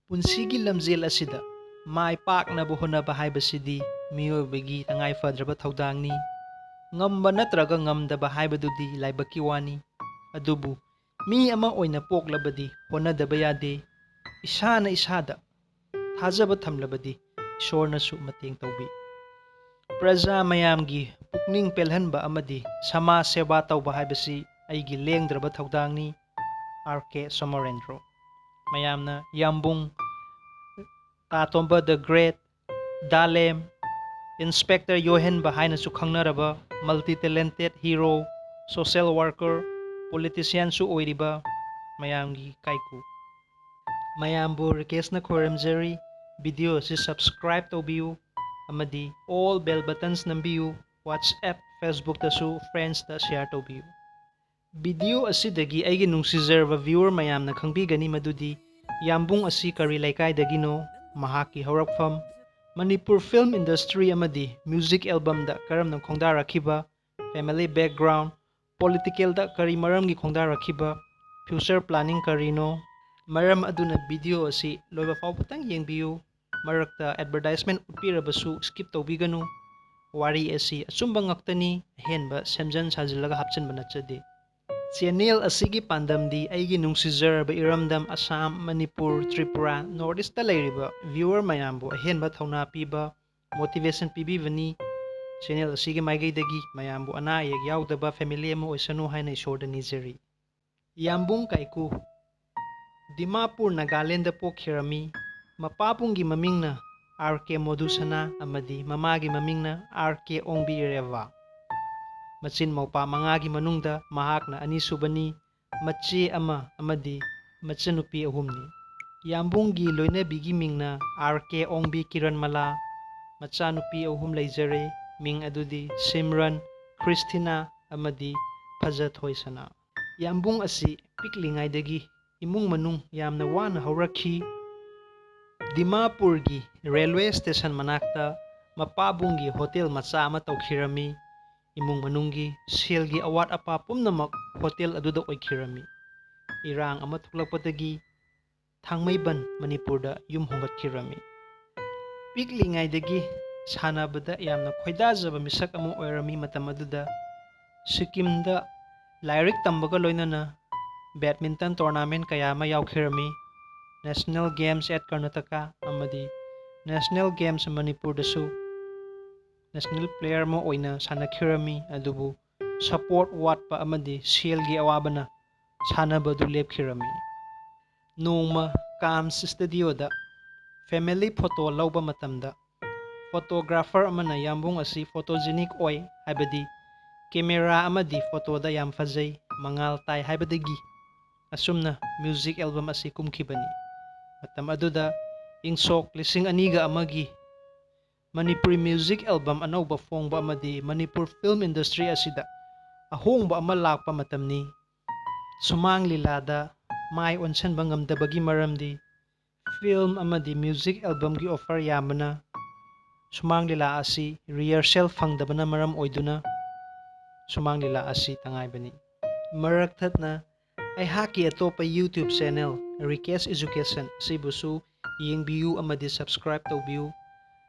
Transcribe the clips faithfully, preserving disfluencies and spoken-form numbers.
ꯄꯨꯟꯁꯤꯒꯤ ꯂꯝꯖꯦꯜ ꯑꯁꯤꯗ ꯃꯥꯏ ꯄꯥꯛꯅꯕ ꯍꯣꯠꯅꯕ ꯍꯥꯏꯕꯁꯤꯗꯤ ꯃꯤꯑꯣꯏꯕꯒꯤ ꯇꯉꯥꯏ ꯐꯗ꯭ꯔꯕ ꯊꯧꯗꯥꯡꯅꯤ꯫ ꯉꯝꯕ ꯅꯠꯇ꯭ꯔꯒ ꯉꯝꯗꯕ ꯍꯥꯏꯕꯗꯨꯗꯤ ꯂꯥꯏꯕꯛꯀꯤ ꯋꯥꯅꯤ꯫ ꯑꯗꯨꯕꯨ ꯃꯤ ꯑꯃ ꯑꯣꯏꯅ ꯄꯣꯛꯂꯕꯗꯤ ꯍꯣꯠꯅꯗꯕ ꯌꯥꯗꯦ꯫ ꯏꯁꯥꯅ ꯏꯁꯥꯗ ꯊꯥꯖꯕ ꯊꯝꯂꯕꯗꯤ ꯏꯁꯣꯔꯅꯁꯨ ꯃꯇꯦꯡ ꯇꯧꯕꯤ꯫ ꯄ꯭ꯔꯖꯥ ꯃꯌꯥꯝꯒꯤ ꯄꯨꯛꯅꯤꯡ ꯄꯦꯜꯍꯟꯕ ꯑꯃꯗꯤ ꯁꯃꯥꯖ ꯁꯦꯕꯥ ꯇꯧꯕ ꯍꯥꯏꯕꯁꯤ ꯑꯩꯒꯤ ꯂꯦꯡꯗ꯭ꯔꯕ ꯊꯧꯗꯥꯡꯅꯤ꯫ ꯑꯥꯔ ꯀꯦ ꯁꯣꯃꯣꯔꯦꯟꯗ꯭ꯔꯣ꯫ ꯃꯌꯥꯝꯅ ꯌꯥꯝꯕꯨꯡ, ꯇꯥ ꯇꯣꯝꯕ the great, ꯗꯥꯂꯦꯝ, ꯏꯟꯁꯄꯦꯛꯇꯔ ꯌꯣꯍꯦꯟꯕ ꯍꯥꯏꯅꯁꯨ ꯈꯪꯅꯔꯕ multi talented hero, social worker, politicianꯁꯨ ꯑꯣꯏꯔꯤꯕ ꯃꯌꯥꯝꯒꯤ ꯀꯥꯏꯀꯨ꯫ ꯃꯌꯥꯝꯕꯨ ꯔꯤꯀ꯭ꯋꯦꯁꯅ ꯈꯣꯏꯔꯝꯖꯔꯤ, ꯚꯤꯗꯤꯑꯣ ꯑꯁꯤ subscribe ꯇꯧꯕꯤꯌꯨ ꯑꯃꯗꯤ all bell buttons ꯅꯝꯕꯤꯌꯨ꯫ WhatsApp, Facebookꯇꯁꯨ friendsꯇ share ꯇꯧꯕꯤꯌꯨ꯫ ꯚꯤꯗꯤꯑꯣ ꯑꯁꯤꯗꯒꯤ ꯑꯩꯒꯤ ꯅꯨꯡꯁꯤꯖꯔꯕ viewer ꯃꯌꯥꯝꯅ ꯈꯪꯕꯤꯒꯅꯤ ꯃꯗꯨꯗꯤ ꯌꯥꯝꯕꯨꯡ ꯑꯁꯤ ꯀꯔꯤ ꯂꯩꯀꯥꯏꯗꯒꯤꯅꯣ, ꯃꯍꯥꯛꯀꯤ ꯍꯧꯔꯛꯐꯝ, ꯃꯅꯤꯄꯨꯔ film industry ꯑꯃꯗꯤ music albumꯗ ꯀꯔꯝꯅ ꯈꯣꯡꯗꯥꯔꯛꯈꯤꯕ, family background, politicalꯗ ꯀꯔꯤ ꯃꯔꯝꯒꯤ ꯈꯣꯡꯗꯥꯔꯛꯈꯤꯕ, future planning ꯀꯔꯤꯅꯣ? ꯃꯔꯝ ꯑꯗꯨꯅ ꯚꯤꯗꯤꯑꯣ ꯑꯁꯤ ꯂꯣꯏꯕ ꯐꯥꯎꯕꯇꯪ ꯌꯦꯡꯕꯤꯌꯨ꯫ ꯃꯔꯛꯇ advertisement ꯎꯠꯄꯤꯔꯕꯁꯨ skip ꯇꯧꯕꯤꯒꯅꯨ꯫ ꯋꯥꯔꯤ ꯑꯁꯤ ꯑꯆꯨꯝꯕ ꯉꯥꯛꯇꯅꯤ, ꯑꯍꯦꯟꯕ ꯁꯦꯝꯖꯟ ꯁꯥꯖꯤꯜꯂꯒ ꯍꯥꯞꯆꯤꯟꯕ ꯅꯠꯆꯗꯦ꯫ Channel ꯑꯁꯤꯒꯤ ꯄꯥꯟꯗꯝꯗꯤ ꯑꯩꯒꯤ ꯅꯨꯡꯁꯤꯖꯔꯕ ꯏꯔꯝꯗꯝ ꯑꯁꯥꯝ, ꯃꯅꯤꯄꯨꯔ, ꯇ꯭ꯔꯤꯄꯨꯔꯥ, North Eastꯇ ꯂꯩꯔꯤꯕ viewer ꯃꯌꯥꯝꯕꯨ ꯑꯍꯦꯟꯕ ꯊꯧꯅꯥ ꯄꯤꯕ, motivation ꯄꯤꯕꯤꯕꯅꯤ꯫ Channel ꯑꯁꯤꯒꯤ ꯃꯥꯏꯀꯩꯗꯒꯤ ꯃꯌꯥꯝꯕꯨ ꯑꯅꯥ ꯑꯌꯦꯛ ꯌꯥꯎꯗꯕ family ꯑꯃ ꯑꯣꯏꯁꯅꯨ ꯍꯥꯏꯅ ꯏꯁꯣꯔꯗ ꯅꯤꯖꯔꯤ꯫ ꯌꯥꯝꯕꯨꯡ ꯀꯥꯏꯀꯨ ꯗꯤꯃꯥꯄꯨꯔ, ꯅꯥꯒꯥꯂꯦꯟꯗ ꯄꯣꯛꯈꯤꯔꯝꯃꯤ꯫ ꯃꯄꯥꯕꯨꯡꯒꯤ ꯃꯃꯤꯡꯅ ꯑꯥꯔ ꯀꯦ ꯃꯣꯗꯨꯁꯅꯥ ꯑꯃꯗꯤ ꯃꯃꯥꯒꯤ ꯃꯃꯤꯡꯅ ꯑꯥꯔ ꯀꯦ ꯑꯣꯡꯕꯤ ꯔꯦꯚꯥ꯫ ꯃꯆꯤꯟ ꯃꯧꯄꯥ ꯃꯉꯥꯒꯤ ꯃꯅꯨꯡꯗ ꯃꯍꯥꯛꯅ ꯑꯅꯤꯁꯨꯕꯅꯤ꯫ ꯃꯆꯦ ꯑꯃ ꯑꯃꯗꯤ ꯃꯆꯟꯅꯨꯄꯤ ꯑꯍꯨꯝꯅꯤ꯫ ꯌꯥꯝꯕꯨꯡꯒꯤ ꯂꯣꯏꯅꯕꯤꯒꯤ ꯃꯤꯡꯅ ꯑꯥꯔ ꯀꯦ ꯑꯣꯡꯕꯤ ꯀꯤꯔꯟꯃꯂꯥ꯫ ꯃꯆꯥꯅꯨꯄꯤ ꯑꯍꯨꯝ ꯂꯩꯖꯔꯦ꯫ ꯃꯤꯡ ꯑꯗꯨꯗꯤ ꯁꯤꯝꯔꯟ, ꯈ꯭ꯔꯤꯁꯇꯤꯅꯥ ꯑꯃꯗꯤ ꯐꯖꯊꯣꯏꯁꯅꯥ꯫ ꯌꯥꯝꯕꯨꯡ ꯑꯁꯤ ꯄꯤꯛꯂꯤꯉꯩꯗꯒꯤ ꯏꯃꯨꯡ ꯃꯅꯨꯡ ꯌꯥꯝꯅ ꯋꯥꯅ ꯍꯧꯔꯛꯈꯤ꯫ ꯗꯤꯃꯥꯄꯨꯔꯒꯤ railway station ꯃꯅꯥꯛꯇ ꯃꯄꯥꯕꯨꯡꯒꯤ hotel ꯃꯆꯥ ꯑꯃ ꯇꯧꯈꯤꯔꯝꯃꯤ꯫ ꯏꯃꯨꯡ ꯃꯅꯨꯡꯒꯤ ꯁꯦꯜꯒꯤ ꯑꯋꯥꯠ ꯑꯄꯥ ꯄꯨꯝꯅꯃꯛ hotel ꯑꯗꯨꯗ ꯑꯣꯏꯈꯤꯔꯝꯃꯤ꯫ ꯏꯔꯥꯡ ꯑꯃ ꯊꯣꯛꯂꯛꯄꯗꯒꯤ ꯊꯥꯡꯃꯩꯕꯟ, ꯃꯅꯤꯄꯨꯔꯗ ꯌꯨꯝ ꯍꯣꯡꯒꯠꯈꯤꯔꯝꯃꯤ꯫ ꯄꯤꯛꯂꯤꯉꯩꯗꯒꯤ ꯁꯥꯟꯅꯕꯗ ꯌꯥꯝꯅ ꯈꯣꯏꯗꯥꯖꯕ ꯃꯤꯁꯛ ꯑꯃ ꯑꯣꯏꯔꯝꯃꯤ꯫ ꯃꯇꯝ ꯑꯗꯨꯗ ꯁꯤꯛꯀꯤꯝꯗ ꯂꯥꯏꯔꯤꯛ ꯇꯝꯕꯒ ꯂꯣꯏꯅꯅ badminton tournament ꯀꯌꯥ ꯑꯃ ꯌꯥꯎꯈꯤꯔꯝꯃꯤ꯫ National Games at Karnataka ꯑꯃꯗꯤ National Games ꯃꯅꯤꯄꯨꯔꯗꯁꯨ national player ꯑꯃ ꯑꯣꯏꯅ ꯁꯥꯟꯅꯈꯤꯔꯝꯃꯤ꯫ ꯑꯗꯨꯕꯨ support ꯋꯥꯠꯄ ꯑꯃꯗꯤ ꯁꯦꯜꯒꯤ ꯑꯋꯥꯕꯅ ꯁꯥꯟꯅꯕꯗꯨ ꯂꯦꯞꯈꯤꯔꯝꯃꯤ꯫ ꯅꯣꯡꯃ ꯀꯥꯝꯁ ꯁ꯭ꯇꯨꯗꯤꯑꯣꯗ family photo ꯂꯧꯕ ꯃꯇꯝꯗ photographer ꯑꯃꯅ ꯌꯥꯝꯕꯨꯡ ꯑꯁꯤ photogenic ꯑꯣꯏ, ꯍꯥꯏꯕꯗꯤ camera ꯑꯃꯗꯤ photoꯗ ꯌꯥꯝ ꯐꯖꯩ, ꯃꯉꯥꯜ ꯇꯥꯏ ꯍꯥꯏꯕꯗꯒꯤ ꯑꯁꯨꯝꯅ music album ꯑꯁꯤ ꯀꯨꯝꯈꯤꯕꯅꯤ꯫ ꯃꯇꯝ ꯑꯗꯨꯗ ꯏꯪ ꯁꯣꯛ ꯂꯤꯁꯤꯡ ꯑꯅꯤꯒ ꯑꯃꯒꯤ ꯃꯅꯤꯄꯨꯔꯤ music album ꯑꯅꯧꯕ ꯐꯣꯡꯕ ꯑꯃꯗꯤ ꯃꯅꯤꯄꯨꯔ film industry ꯑꯁꯤꯗ ꯑꯍꯣꯡꯕ ꯑꯃ ꯂꯥꯛꯄ ꯃꯇꯝꯅꯤ꯫ ꯁꯨꯃꯥꯡ ꯂꯤꯂꯥꯗ ꯃꯥꯏ ꯑꯣꯟꯁꯤꯟꯕ ꯉꯝꯗꯕꯒꯤ ꯃꯔꯝꯗꯤ film ꯑꯃꯗꯤ music albumꯒꯤ offer ꯌꯥꯝꯕꯅ ꯁꯨꯃꯥꯡ ꯂꯤꯂꯥ ꯑꯁꯤ rehearsal ꯐꯪꯗꯕꯅ ꯃꯔꯝ ꯑꯣꯏꯗꯨꯅ ꯁꯨꯃꯥꯡ ꯂꯤꯂꯥ ꯑꯁꯤ ꯇꯉꯥꯏꯕꯅꯤ꯫ ꯃꯔꯛ ꯊꯠꯅ ꯑꯩꯍꯥꯛꯀꯤ ꯑꯇꯣꯞꯄ YouTube channel Rikesh Education ꯑꯁꯤꯕꯨꯁꯨ ꯌꯦꯡꯕꯤꯌꯨ ꯑꯃꯗꯤ subscribe ꯇꯧꯕꯤꯌꯨ꯫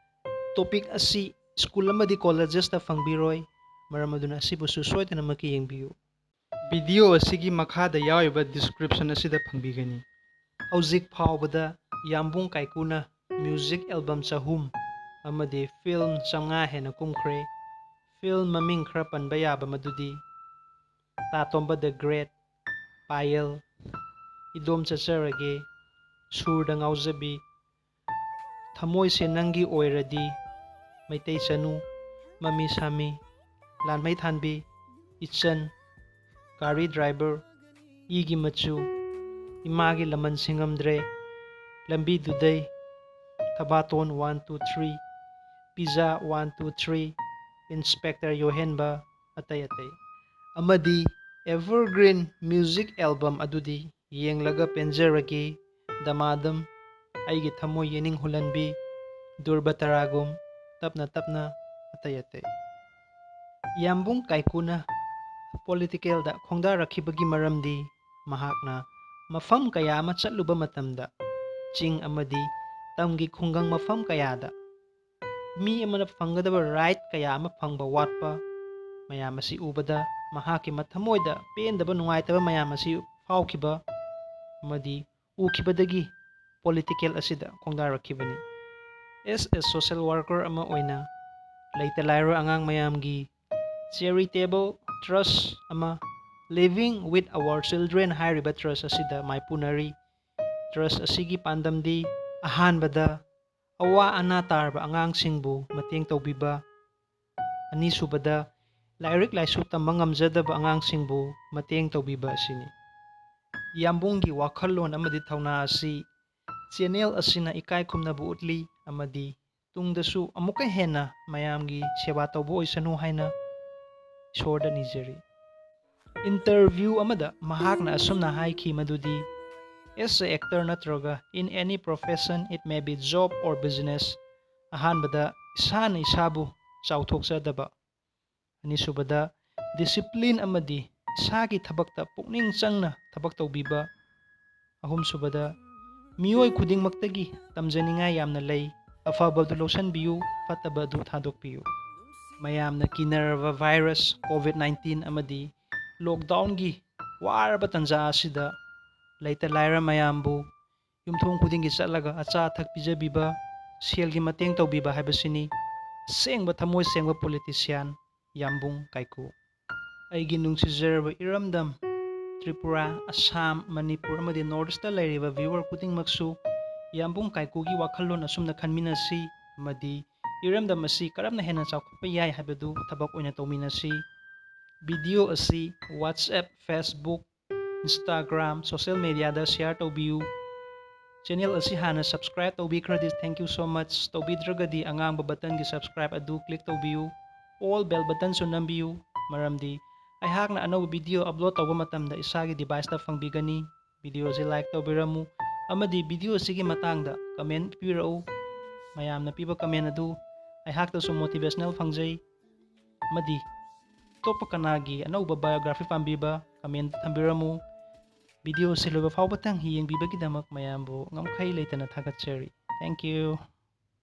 Topic ꯑꯁꯤ school ꯑꯃꯗꯤ collegesꯇ ꯐꯪꯕꯤꯔꯣꯏ, ꯃꯔꯝ ꯑꯗꯨꯅ ꯑꯁꯤꯕꯨꯁꯨ ꯁꯣꯏꯗꯅꯃꯛꯀꯤ ꯌꯦꯡꯕꯤꯌꯨ꯫ Video ꯑꯁꯤꯒꯤ ꯃꯈꯥꯗ ꯌꯥꯎꯔꯤꯕ description ꯑꯁꯤꯗ ꯐꯪꯕꯤꯒꯅꯤ꯫ ꯍꯧꯖꯤꯛ ꯐꯥꯎꯕꯗ ꯌꯥꯝꯕꯨꯡ ꯀꯥꯏꯀꯨꯅ music album ꯆꯍꯨꯝ ꯑꯃꯗꯤ film ꯆꯥꯝꯃꯉꯥ ꯍꯦꯟꯅ ꯀꯨꯝꯈ꯭ꯔꯦ꯫ Film ꯃꯃꯤꯡ ꯈꯔ ꯄꯟꯕ ꯌꯥꯕ ꯃꯗꯨꯗꯤ ꯇꯥ ꯇꯣꯝꯕ the Great, ꯄꯥꯌꯜ, ꯏꯗꯣꯝ ꯆꯠꯆꯔꯒꯦ, ꯁꯨꯔꯗ ꯉꯥꯎꯖꯕꯤ, ꯊꯃꯣꯏꯁꯦ ꯅꯪꯒꯤ ꯑꯣꯏꯔꯗꯤ, ꯃꯩꯇꯩ ꯆꯅꯨ, ꯃꯃꯤ ꯁꯥꯃꯤ, ꯂꯥꯟꯃꯩ ꯊꯥꯟꯕꯤ, ꯏꯆꯟ, ꯒꯥꯔꯤ driver, ꯏꯒꯤ ꯃꯆꯨ, ꯏꯃꯥꯒꯤ ꯂꯃꯟ ꯁꯤꯡꯉꯝꯗ꯭ꯔꯦ, ꯂꯝꯕꯤꯗꯨꯗꯩ, ꯊꯕꯥꯇꯣꯟ one two three, pizza one two three, inspector ꯌꯣꯍꯦꯟꯕ, ꯑꯇꯩ ꯑꯇꯩ꯫ ꯑꯃꯗꯤ evergreen music album ꯑꯗꯨꯗꯤ ꯌꯦꯡꯂꯒ ꯄꯦꯟꯖꯔꯒꯦ, ꯗꯃꯥꯗꯝ, ꯑꯩꯒꯤ ꯊꯃꯣꯏ ꯌꯦꯅꯤꯡ ꯍꯨꯜꯍꯟꯕꯤ, ꯗꯨꯔꯕ ꯇꯔꯥꯒꯨꯝ, ꯇꯞꯅ ꯇꯞꯅ, ꯑꯇꯩ ꯑꯇꯩ꯫ ꯌꯥꯝꯕꯨꯡ ꯀꯥꯏꯀꯨꯅ politicalꯗ ꯈꯣꯡꯗꯥꯔꯛꯈꯤꯕꯒꯤ ꯃꯔꯝꯗꯤ ꯃꯍꯥꯛꯅ ꯃꯐꯝ ꯀꯌꯥ ꯑꯃ ꯆꯠꯂꯨꯕ ꯃꯇꯝꯗ, ꯆꯤꯡ ꯑꯃꯗꯤ ꯇꯝꯒꯤ ꯈꯨꯡꯒꯪ ꯃꯐꯝ ꯀꯌꯥꯗ ꯃꯤ ꯑꯃꯅ ꯐꯪꯒꯗꯕ right ꯀꯌꯥ ꯑꯃ ꯐꯪꯕ ꯋꯥꯠꯄ, ꯃꯌꯥꯝ ꯑꯁꯤ ꯎꯕꯗ ꯃꯍꯥꯛꯀꯤ ꯃꯊꯃꯣꯏꯗ ꯄꯦꯟꯗꯕ, ꯅꯨꯡꯉꯥꯏꯇꯕ ꯃꯌꯥꯝ ꯑꯁꯤ ꯐꯥꯎꯈꯤꯕ ꯑꯃꯗꯤ ꯎꯈꯤꯕꯗꯒꯤ political ꯑꯁꯤꯗ ꯈꯣꯡꯗꯥꯔꯛꯈꯤꯕꯅꯤ꯫ As a social worker ꯑꯃ ꯑꯣꯏꯅ, ꯂꯩꯇ ꯂꯥꯏꯔ ꯑꯉꯥꯡ ꯃꯌꯥꯝꯒꯤ charitable trust ꯑꯃ, Living with Our Children ꯍꯥꯏꯔꯤꯕ trust ꯑꯁꯤꯗ ꯃꯥꯏꯄꯨꯅꯔꯤ꯫ Trust ꯑꯁꯤꯒꯤ ꯄꯥꯟꯗꯝꯗꯤ ꯑꯍꯥꯟꯕꯗ ꯑꯋꯥ ꯑꯅꯥ ꯇꯥꯔꯕ ꯑꯉꯥꯡꯁꯤꯡꯕꯨ ꯃꯇꯦꯡ ꯇꯧꯕꯤꯕ, ꯑꯅꯤꯁꯨꯕꯗ ꯂꯥꯏꯔꯤꯛ ꯂꯥꯏꯁꯨ ꯇꯝꯕ ꯉꯝꯖꯗꯕ ꯑꯉꯥꯡꯁꯤꯡꯕꯨ ꯃꯇꯦꯡ ꯇꯧꯕꯤꯕ ꯑꯁꯤꯅꯤ꯫ ꯌꯥꯝꯕꯨꯡꯒꯤ ꯋꯥꯈꯜꯂꯣꯟ ꯑꯃꯗꯤ ꯊꯧꯅꯥ ꯑꯁꯤ channel ꯑꯁꯤꯅ ꯏꯀꯥꯏ ꯈꯨꯝꯅꯕ ꯎꯠꯂꯤ ꯑꯃꯗꯤ ꯇꯨꯡꯗꯁꯨ ꯑꯃꯨꯛꯀ ꯍꯦꯟꯅ ꯃꯌꯥꯝꯒꯤ ꯁꯦꯕꯥ ꯇꯧꯕ ꯑꯣꯏꯁꯅꯨ ꯍꯥꯏꯅ ꯏꯁꯣꯔꯗ ꯅꯤꯖꯔꯤ꯫ Interview ꯑꯃꯗ ꯃꯍꯥꯛꯅ ꯑꯁꯨꯝꯅ ꯍꯥꯏꯈꯤ ꯃꯗꯨꯗꯤ, "As a actor ꯅꯠꯇ꯭ꯔꯒ in any profession, it may be job or business, ꯑꯍꯥꯟꯕꯗ ꯏꯁꯥꯅ ꯏꯁꯥꯕꯨ ꯆꯥꯎꯊꯣꯛꯆꯗꯕ, ꯑꯅꯤꯁꯨꯕꯗ discipline ꯑꯃꯗꯤ ꯏꯁꯥꯒꯤ ꯊꯕꯛꯇ ꯄꯨꯛꯅꯤꯡ ꯆꯪꯅ ꯊꯕꯛ ꯇꯧꯕꯤꯕ, ꯑꯍꯨꯝꯁꯨꯕꯗ ꯃꯤꯑꯣꯏ ꯈꯨꯗꯤꯡꯃꯛꯇꯒꯤ ꯇꯝꯖꯅꯤꯡꯉꯥꯏ ꯌꯥꯝꯅ ꯂꯩ, ꯑꯐꯕꯗꯨ ꯂꯧꯁꯤꯟꯕꯤꯌꯨ, ꯐꯠꯇꯕ ꯑꯗꯨ ꯊꯥꯗꯣꯛꯄꯤꯌꯨ"꯫ ꯃꯌꯥꯝꯅ ꯀꯤꯅꯔꯕ virus COVID nineteen ꯑꯃꯗꯤ lockdownꯒꯤ ꯋꯥꯔꯕ ꯇꯥꯟꯖꯥ ꯑꯁꯤꯗ ꯂꯩꯇ ꯂꯥꯏꯔ ꯃꯌꯥꯝꯕꯨ ꯌꯨꯝꯊꯣꯡ ꯈꯨꯗꯤꯡꯒꯤ ꯆꯠꯂꯒ ꯑꯆꯥ ꯑꯊꯛ ꯄꯤꯖꯕꯤꯕ, ꯁꯦꯜꯒꯤ ꯃꯇꯦꯡ ꯇꯧꯕꯤꯕ ꯍꯥꯏꯕꯁꯤꯅꯤ ꯑꯁꯦꯡꯕ ꯊꯃꯣꯏ ꯁꯦꯡꯕ politician ꯌꯥꯝꯕꯨꯡ ꯀꯥꯏꯀꯨ꯫ ꯑꯩꯒꯤ ꯅꯨꯡꯁꯤꯖꯔꯕ ꯏꯔꯝꯗꯝ ꯇ꯭ꯔꯤꯄꯨꯔꯥ, ꯑꯁꯥꯝ, ꯃꯅꯤꯄꯨꯔ ꯑꯃꯗꯤ North Eastꯇ ꯂꯩꯔꯤꯕ viewer ꯈꯨꯗꯤꯡꯃꯛꯁꯨ ꯌꯥꯝꯕꯨꯡ ꯀꯥꯏꯀꯨꯒꯤ ꯋꯥꯈꯜꯂꯣꯟ ꯑꯁꯨꯝꯅ ꯈꯟꯃꯤꯟꯅꯁꯤ ꯑꯃꯗꯤ ꯏꯔꯝꯗꯝ ꯑꯁꯤ ꯀꯔꯝꯅ ꯍꯦꯟꯅ ꯆꯥꯎꯈꯠꯄ ꯌꯥꯏ ꯍꯥꯏꯕꯗꯨ ꯊꯕꯛ ꯑꯣꯏꯅ ꯇꯧꯃꯤꯟꯅꯁꯤ꯫ Video ꯑꯁꯤ WhatsApp, Facebook, Instagram, social mediaꯗ share ꯇꯧꯕꯤꯌꯨ꯫ Channel ꯑꯁꯤ ꯍꯥꯟꯅ subscribe ꯇꯧꯕꯤꯈ꯭ꯔꯗꯤ thank you so much, ꯇꯧꯕꯤꯗ꯭ꯔꯒꯗꯤ ꯑꯉꯥꯡꯕ buttonꯒꯤ subscribe ꯑꯗꯨ click ꯇꯧꯕꯤꯌꯨ, all bell buttonꯁꯨ ꯅꯝꯕꯤꯌꯨ, ꯃꯔꯝꯗꯤ ꯑꯩꯍꯥꯛꯅ ꯑꯅꯧꯕ video upload ꯇꯧꯕ ꯃꯇꯝꯗ ꯏꯁꯥꯒꯤ deviceꯇ ꯐꯪꯕꯤꯒꯅꯤ꯫ Video ꯑꯁꯤ like ꯇꯧꯕꯤꯔꯝꯃꯨ ꯑꯃꯗꯤ video ꯑꯁꯤꯒꯤ ꯃꯇꯥꯡꯗ comment ꯄꯤꯕꯤꯔꯛꯎ꯫ ꯃꯌꯥꯝꯅ ꯄꯤꯕ comment ꯑꯗꯨ ꯑꯩꯍꯥꯛꯇꯁꯨ motivational ꯐꯪꯖꯩ꯫ ꯑꯃꯗꯤ ꯑꯇꯣꯞꯄ ꯀꯅꯥꯒꯤ ꯑꯅꯧꯕ biography ꯄꯥꯝꯕꯤꯕ comment ꯊꯝꯕꯤꯔꯝꯃꯨ꯫ ꯚꯤꯗꯤꯑꯣꯁꯤ ꯂꯣꯏꯕ ꯐꯥꯎꯕꯇꯪ ꯌꯦꯡꯕꯤꯕꯒꯤꯗꯃꯛ ꯃꯌꯥꯝꯕꯨ ꯉꯝꯈꯩ ꯂꯩꯇꯅ ꯊꯥꯒꯠꯆꯔꯤ꯫ Thank you.